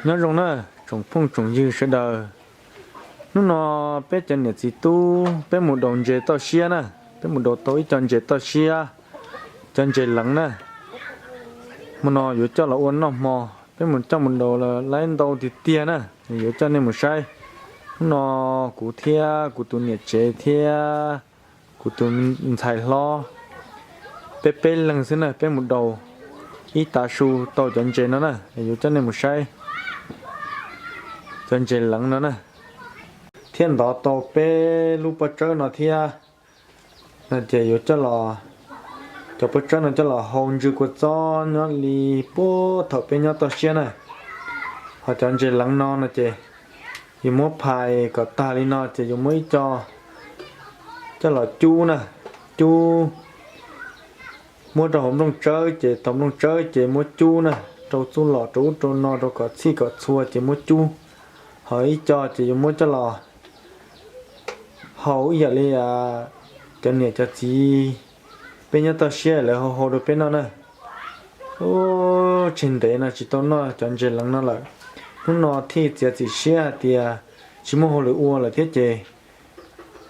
Nyob zoo na, tsoom phooj tsoom ywg sawv daws. Hnub no peb cov niam txiv tub peb mus daus ntses toj siab na, peb mus daus tau ib co ntses toj siab, cov ntses leev na. Hmo no yuav coj los ua noj hmo, peb mus coj mus daus lawm laib ntau tiag tiag na, yuav coj nej mus saib. Hnub no kuv thiab kuv tus niam tsev thiab kuv tus ntxhais hlob, peb peb leeg xwb na, peb mus daus ib tav su tau cov ntses no na, yuav coj nej mus saib cov ntses leev no na. Thiab ntov tau peb lub pob tsawb no thiab no ces yuav coj los, cov pob tsawb no coj los hau ntsw kua txob nyob li puag thaum peb nyob toj siab na. Ho cov ntses leev no no ces yuav muab phais kom tag li no ces yuav muab ib co coj los cub na, cub, muab rau hauv nplooj tsawb ces tau nplooj tsawb ces muab cub na, rau txuj lom rau ub rau no rau kom txhij kom txhua ces muab cub. Ho ib co ces yuav muab coj los hau ib yam li cov niam cov txiv peb nyob toj siab lawv hau hau rau peb noj na. Tseg ntev no tsis tau noj cov ntses leev no lawm. Hnub no thiaj txiav txim siab hais tias tsis muaj hauj lwm ua lawm thiab ces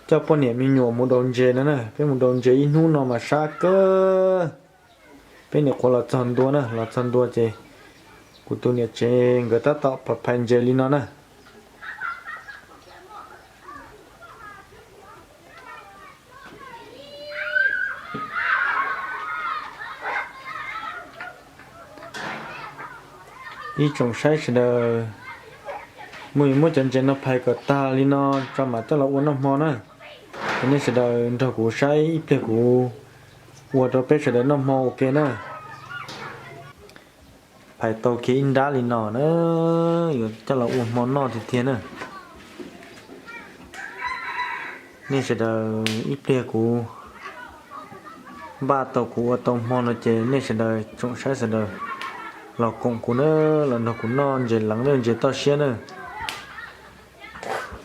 coj poj niam me nyuam mus daus ntses no na. Peb mus daus ntses ib hnub no mas sab kawg. Peb nyuam qhuav los txog ntua na, los txog ntua ces kuv tus niam tsev nkawd tab tom phais ntses li no na. Ib tsoom saib sawv daws, mus muab cov ntses no phais kom tag li no tso mam coj los ua noj hmo na. Nej sawv daws nrog kuv saib ib pliag kuv ua rau peb sawv daws noj hmo ua ke na. Phais tau kiag ib nrab li no na, yuav coj los ua hmo noj tiag tiag na. Nej sawv daws ib pliag kuv npaj tau kuv ua tau hmo no ces nej sawv daws tsoom saib sawv daws los koom kuv na, los nrog kuv noj ntses leev na, ntses toj siab na.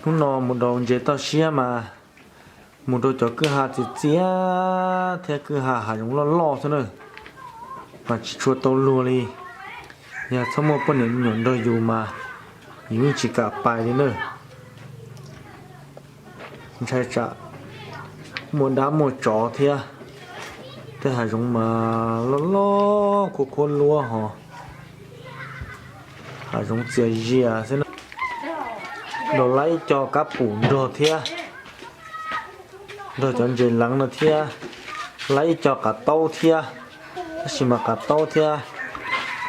Hnub no mus daus ntses toj siab mas mus rau cov kwj ha txias txias thiab kwj ha hav zoov loj loj xwb na, mas tsis tshua tau luag li. Yog txhob muaj poj niam me nyuam nrog yus mas yus yeej tsis kam pais li na. Ntshai tsam muaj dab muaj tsov thiab. Tej hav zoov mas loj loj khuab khuab luab ho hav zoov txias zias xwb na. Daus laib ib co kab pum nrog thiab, nrog cov ntses leev no thiab, laib ib co qav taub thiab, tab sis mas qav taub thiab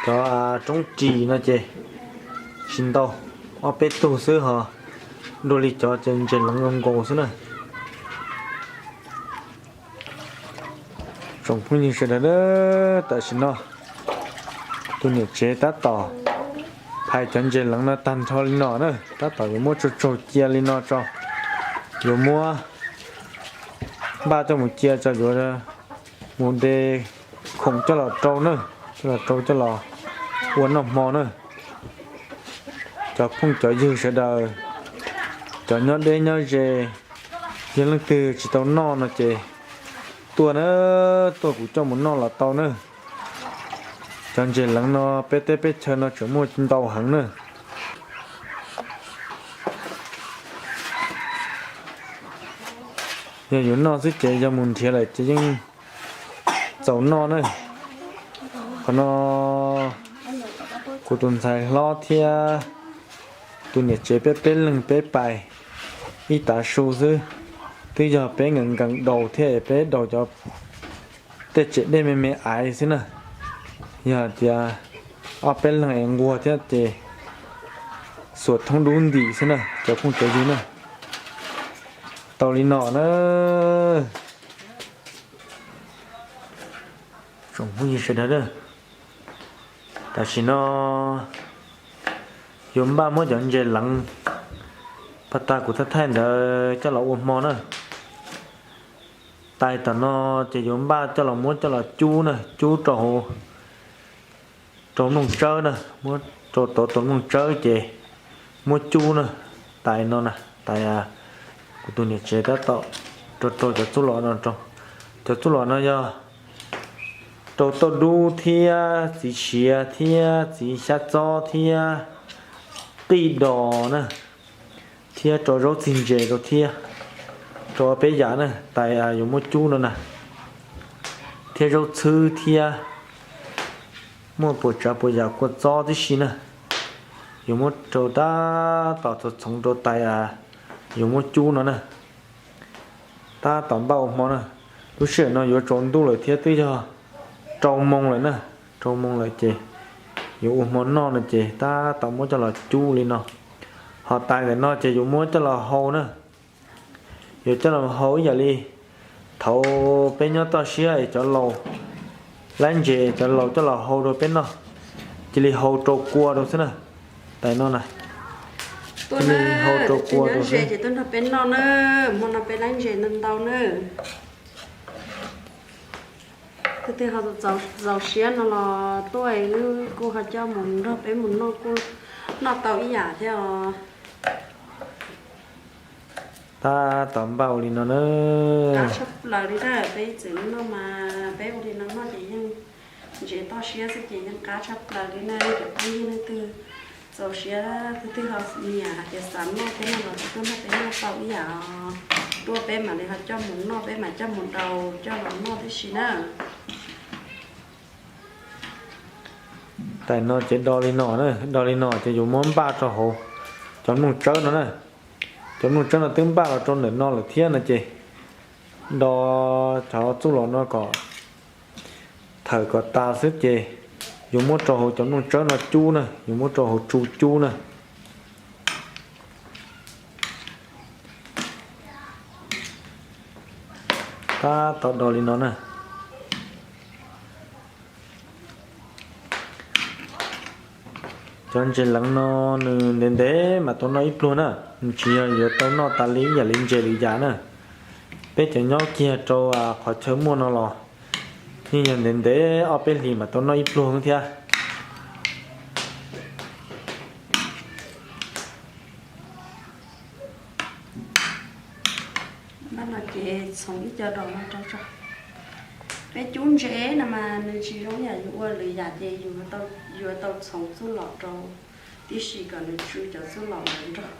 cov roob ris no ces tsis ntau, ob peb tug xwb ho, dua li cov ces ntses leev zoo nkaus xwb na. Tsoom phooj ywg sawv daws, tam sim no tus niam tsev tab tom phais cov ntses leev no tag nrho li no na, tab tom yuav muab tsaug tsaug cia li no tso, yuav muab npaj coj mus cia tso, yuav mus de khoom coj los rau na, coj los rau coj los ua noj hmo na. Cov phooj cov ywg sawv daws, cov nyob deb nyob ze, yog leej twg tsis tau noj no ces tuaj na, tuaj kuv coj mus noj los tau na. Cov ntses leev no peb teb peb chaw no tseem muaj ntau heev na. Yog yuav noj xwb ces yog mus nrhiav lawm ces yeej txaus noj na. Qhov no kuv tus ntxhais hlob thiab tus niam tsev peb peb leeg peb pais ib tav su xwb, twb yog peb nkees nkees daus thiab peb daus cov tej tsem dej me me aiv xwb na. Yog tias ob peb leeg es nquag thiab ces xuas thoob dub ntim xwb na cov phooj cov ywg na. Tau li no na. Tsoom phooj ywg sawv daws, tam sim no yuav npaj muab cov ntses leev pag tag kuv thaij thaij ntawd coj los ua hmo na. Tais tom no ces yuav npaj coj los muab coj los cub na, cub rau hauv, rau nplooj tsawb na, muab rau tau tau nplooj tsawb ces muab cub na. Tais no na, tais kuv tus niam tsev tab tom rau rau cov txuj lom no rau. Cov txuj lom no yog rau tauj dub thiab txiv siav thiab txiv xyab txob thiab qij dos na, thiab rau zaub txig ntses rau thiab, rau peb yam na, tais yuav muab cub no na, thiab zaub txhwb thiab muaj puas tsav puas yam kua txob tib si na, yuav muab rau tab tom txhoov txhoov rau tais yuav muab cub no na. Tab tom npaj ua hmo na, lub sij hawm no yuav tsaus ntuj lawm thiab twb yog rau moo lawm na, rau moo lawm ces yuav ua hmo noj no ces tab tom muab coj los cub li no. Ho tais ntawm no ces yuav muab coj los hau na, yuav coj los hau ib yam li thaum peb nyob toj siab es cov laus laib ntses cov laus coj los hau rau peb noj, cia li hau rau kua rau xwb na. Tais no na, cia li hau rau kua rau xwb. Ces tuaj nrog peb noj na, hmo no peb laib ntses ntau ntau na. Twg twg ho txaus siab no los tuaj wb kuj ho coj mus nrog peb mus noj kuj noj tau ib yam thiab os. Tab tom npaj ua li no na. Qab tshaj plaws li na, peb txwv noj mas peb ua li no noj ces yeej ntses toj siab xwb ces yeej qab tshaj plaws li na. Cov phooj ywg leej twg txaus siab, leej twg ho nyiam hais tias xav noj thiab no los tuaj nrog peb noj tau ib yam os. Tuaj peb mam li ho coj mus noj, peb mam coj mus daus coj los noj tib si na. Tais no ces do li no na, do li no ces yuav muab npaj rau hauv cov nplooj tsawb no na. Cov nplooj tsawb no twb npaj los rau ntawm no lawm thiab no ces do cov txuj lom no kom thawm kom tas xwb ces yuav muab rau hauv cov nplooj tsawb no cub na, yuav muab rau hauv tsu cub na. Tab tom do li no na. Cov ntses leev no nws ntev ntev mas tau noj ib pluag na, nws tsis yog yuav tau noj tas li ib yam li ntses lwm yam na. Peb cov nyob kiag rau qhov chaw muaj no los yeej yog ntev ntev ob peb hlis mas tau noj ib pluag thiab. Npaj no ces txhoov ib co dos no rau tso. Peb cub ntses no mas nws tsis zoo yam yus ua lwm yam ces yus yuav tau txhoov txuj lom rau tib si kom nws tsw cov txuj lom ntawd nrog.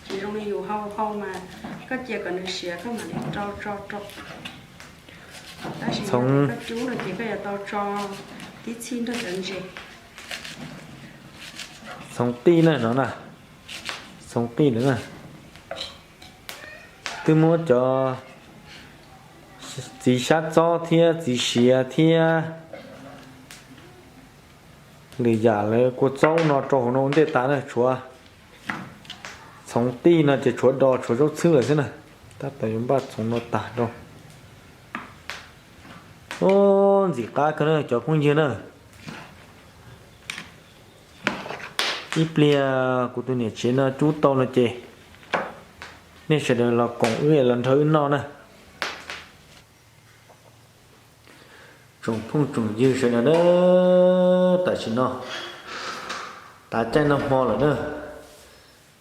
Tsis zoo li yus hau hau mas koj cia kom nws siav koj mam li rau tso rau. Tab sis yog koj cub no ces koj yuav tau tso tib txhij nrog cov ntses. Txhoov qij na no na, txhoov qij lawm na. Twb muab cov txiv xyab txob thiab txiv siav thiab lwm yam lawv kua txob no rau hauv no ua ntej tas na, tshuav txhoov qij no ces tshuav do tshuav zaub txhwb lawm xwb na. Tab tom yuav npaj txhoov no tag rau. Ub, ntxim qab kawg na cov phooj ywg na. Ib pliag kuv tus niam tsev no cub tau no ces nej sawv daws los koom wb los nrog wb noj na. Tsoom phooj tsoom ywg sawv daws na, tam sim no tav caij noj hmo lawm na.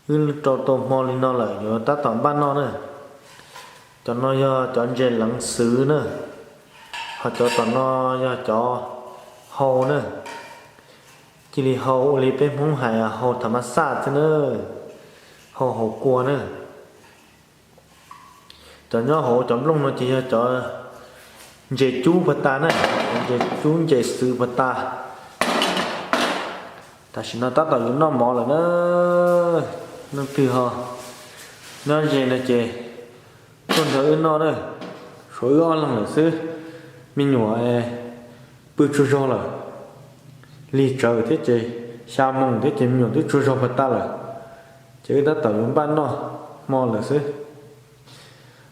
Wb rau tau hmo li no lawm yuav tab tom npaj noj na. Cov no yog cov ntses leev xwv na, ho cov tom no yog cov hau na. Cia li hau ua li peb Hmoob hais hau tham mas xaj xwb na, hau hauv kua na. Cov nyob hauv cov nplooj no ces yog cov ntses cub puag ta na, ntses cub ntses xwv puag ta. Tam sim no tab tom yuav noj mov lawm na. Leej twg ho nyob ze no ces tuaj nrog wb noj na. Tshuav wb ob leeg lawm xwb, me nyuam pw tsaug zog lawm. Lig tsawv thiab ces xya moos thiab ces me nyuam twb tsaug zog puag ta lawm, ces wb tab tom yuav npaj noj hmo lawm xwb.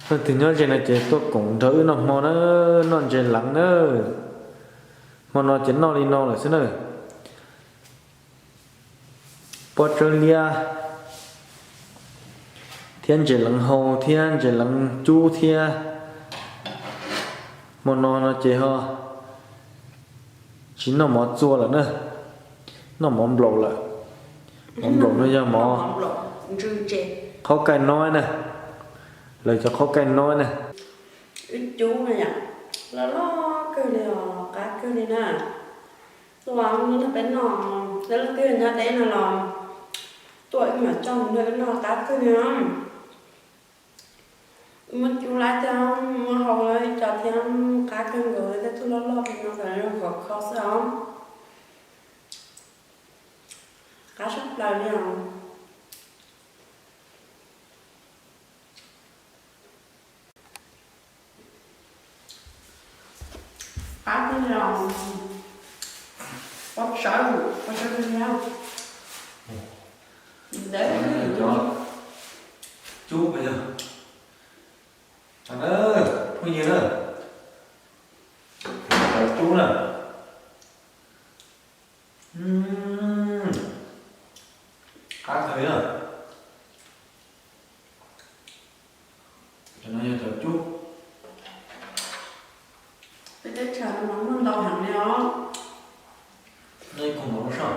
Leej twg nyob ze no ces tuaj koom nrog wb noj hmo na, noj ntses leev na. Hmo no ces noj li no lawm xwb na. Pob tsawb liab thiab ntses leev hau thiab ntses leev cub thiab. Hmo no no ces ho tsis noj mov txua lawm na, noj mov nplaum lawm. Mov nplaum no yog mov qhaub kaij noib na, lawv cov qhaub kaij noib na. Wb cub no yom, loj loj kawg li os, qab kawg li na. Tuaj nrog peb noj, leej twg nyob deb no los Tuaj wb mam coj mus noj, wb noj qab kawg li os. Wb muab cub laib thiab muab hau ib co thiab, qab kawg nkaus li, tej tug loj loj li no kom zoo khov kho xwb os. Qab tshaj plaws li os. Qab kawg li os. Pob tsaub, pob tsaub kawg li os. Ntawd cov cub yog, phooj ywg na, cov cub na. Qab kawg li na. Cov no yog cov cub. Peb teb chaws no mas muaj ntau heev li os. Nej koom mov ua soj.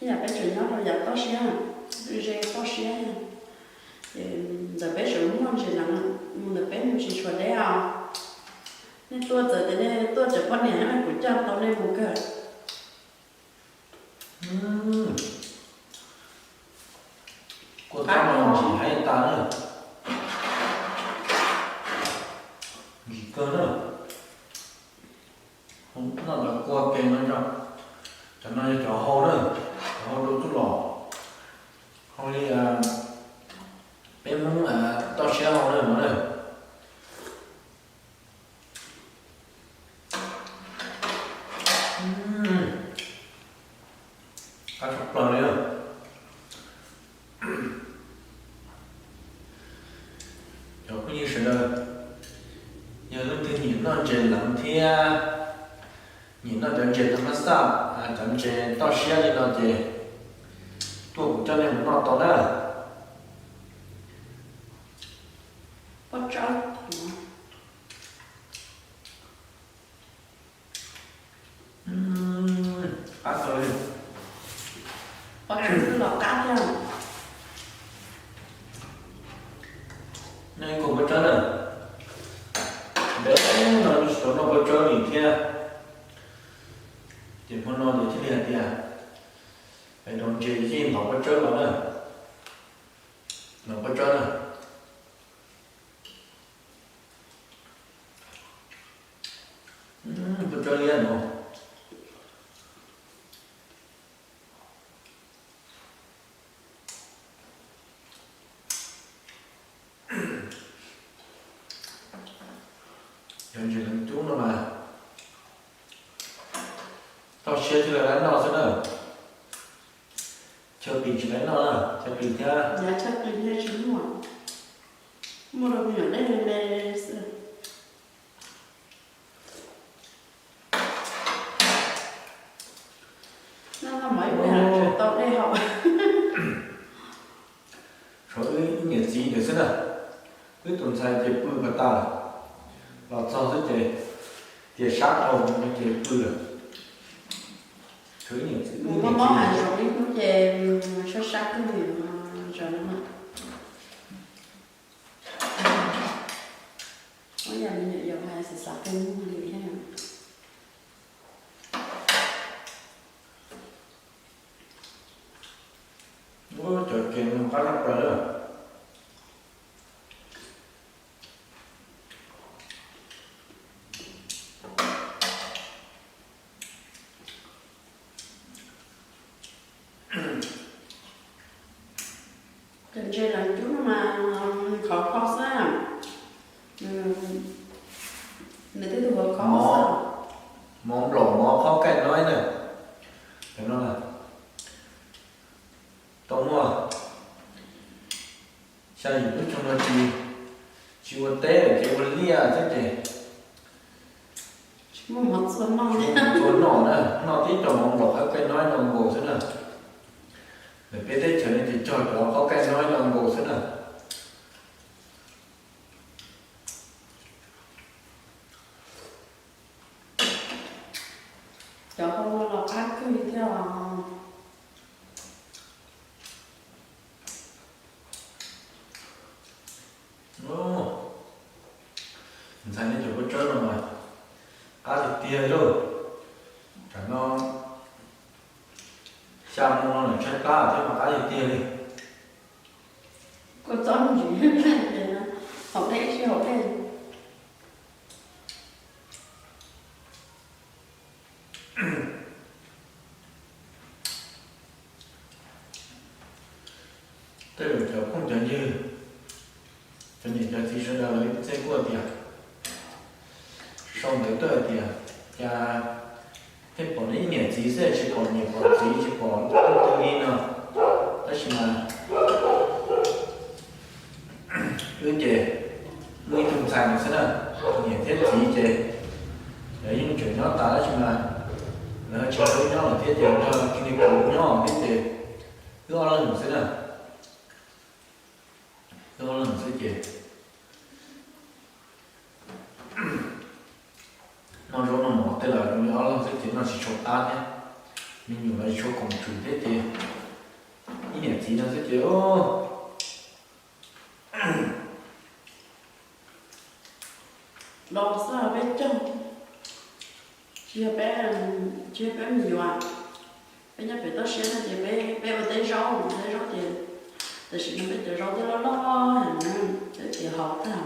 Ib yam peb tseem nyob rau yav toj siab, ze toj siab, ces ntawm peb tseem muaj ntses leev, mus ntawm peb mus tsis tshua deb os. Nej tuaj txawm tias nej tuaj tseem poj niam, kuv coj tau nej mus kawg. Kua txob no ntsim heev tas na. Ntsim kawg na. Noj cov kua ke no tso. Cov no yog cov hau na, cov hau rau txuj lom. Hau li peb Hmoob toj siab hau na no na. Qab tshaj plaws li. Cov phooj ywg sawv daws, yog leej twg nyiam noj ntses leev thiab nyiam noj cov ntses thas mas xaj, cov ntses toj siab li no ces tuaj kuv coj nej mus noj tau na. Pob tsaub, qab kawg li. Pob tsaub los qab thiab. Nej koom pob tsaub na. Ntev no tsis tau noj pob tsaub li thiab. Ces hmo no ces thiaj li hais tias pais rau ntses yeej ntov pob tsaub los na. Ntov pob tsaub na. Pob tsaub liab no. Cov ntses leev cub no mas toj siab tsis lawv noj xwb na. Chaw plis tsis lawv noj na, chaw plis thiab. Chaw plis tsis muaj, muaj rau me nyuam dej me me xwb. Noj noj mov ib pliag tseem tau dej haus. Tshuav wb niam txiv ntawd xwb na, wb tus ntxhais ces pw pas tas lawm, los txog xwb ces tias sab dhau ces pw lawm. Tshuav wb niam txiv, wb niam txiv hav zoov ib hnub ces sab sab kawg li, zaum no. Muab yam li nyuam yaus hais xav xav kawg li thiab. Cov kev no qab tshaj plaws lawm. Cov ntses leev cub no mas khov kho xwb. Nws tej tug khov kho xwb. Mov nplaum mov qhob kaij noib na. Cov no na, tau muaj xya yim lub xyoo no tsis, tsis ua teb lawm ces ua liaj xwb ces tsis muaj mov txua noj na, noj tib co mov nplaum qhob kaij noib no nkaus xwb na. Ntawm peb teb chaws no ces cog cov qhob kaij noib no nkaus xwb na. Cov hau no los qab kawg li thiab os. Ntxhais nej cov pob tsawb no mas Qab tiag tiag li lauj. Tam no xya moo no lawm tshaib plab thiab mas qab tiag tiag li. Kua txob ntsis, haus dej sib haus dej. Tej zaum cov phooj cov ywg, cov niam cov txiv sawv daws lawv txhaj kuj tias, sau ntawv tuaj hais tias, cas pheej pom ib niam txiv xwb tsis pom niam pom txiv tsis pom leej twg li no. Tab sis mas wb ces muaj ib tug ntxhais no xwb na, niam thiab txiv ces lawv yeej tseem nyob tas tab sis mas lawv tsis tau nyob lawm thiab ces nrog kiag li kuv nyob thiab ces wb ob leeg xwb na. Wb ob leeg xwb ces noj zaub noj mov tej los zoo li ob leeg xwb ces noj tsis tshua qab thiab, me nyuam los tsis tshua khoom tswm thiab ces ib niam txiv no xwb ces los xwb peb caug, tsis yog peb, tsis yog peb me nyuam, peb nyob pem toj siab no ces peb, peb ua teb zaub, teb zaub ces tam sim no peb cov zaub twb loj loj heev na, peb ces haus tag.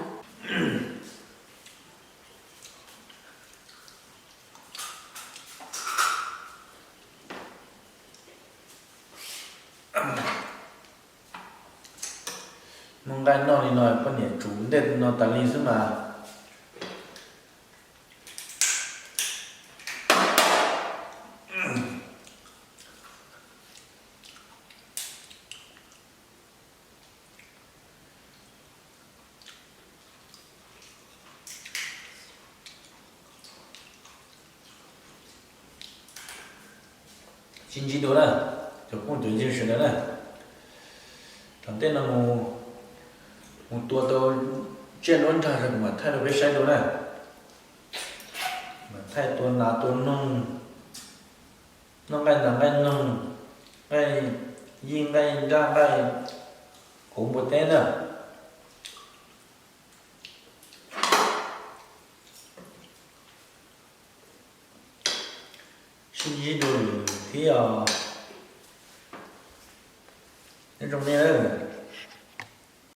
Muaj nqaij noj li no poj niam tsuv ntej no tas li xwb mas. Sib ntsib dua na, cov phooj cov ywg sawv daws na. Tom ntej no mus tua tau tsiaj nruab nrag rau kuv mam thaij rau peb saib dua na. Mam thaij tua nas tua noog, noj nqaij nas nqaij noog, nqaij yij nqaij nraj nqaij hauv npua teb na. Sib ntsib dua lwm thiab os. Nyob zoo nej.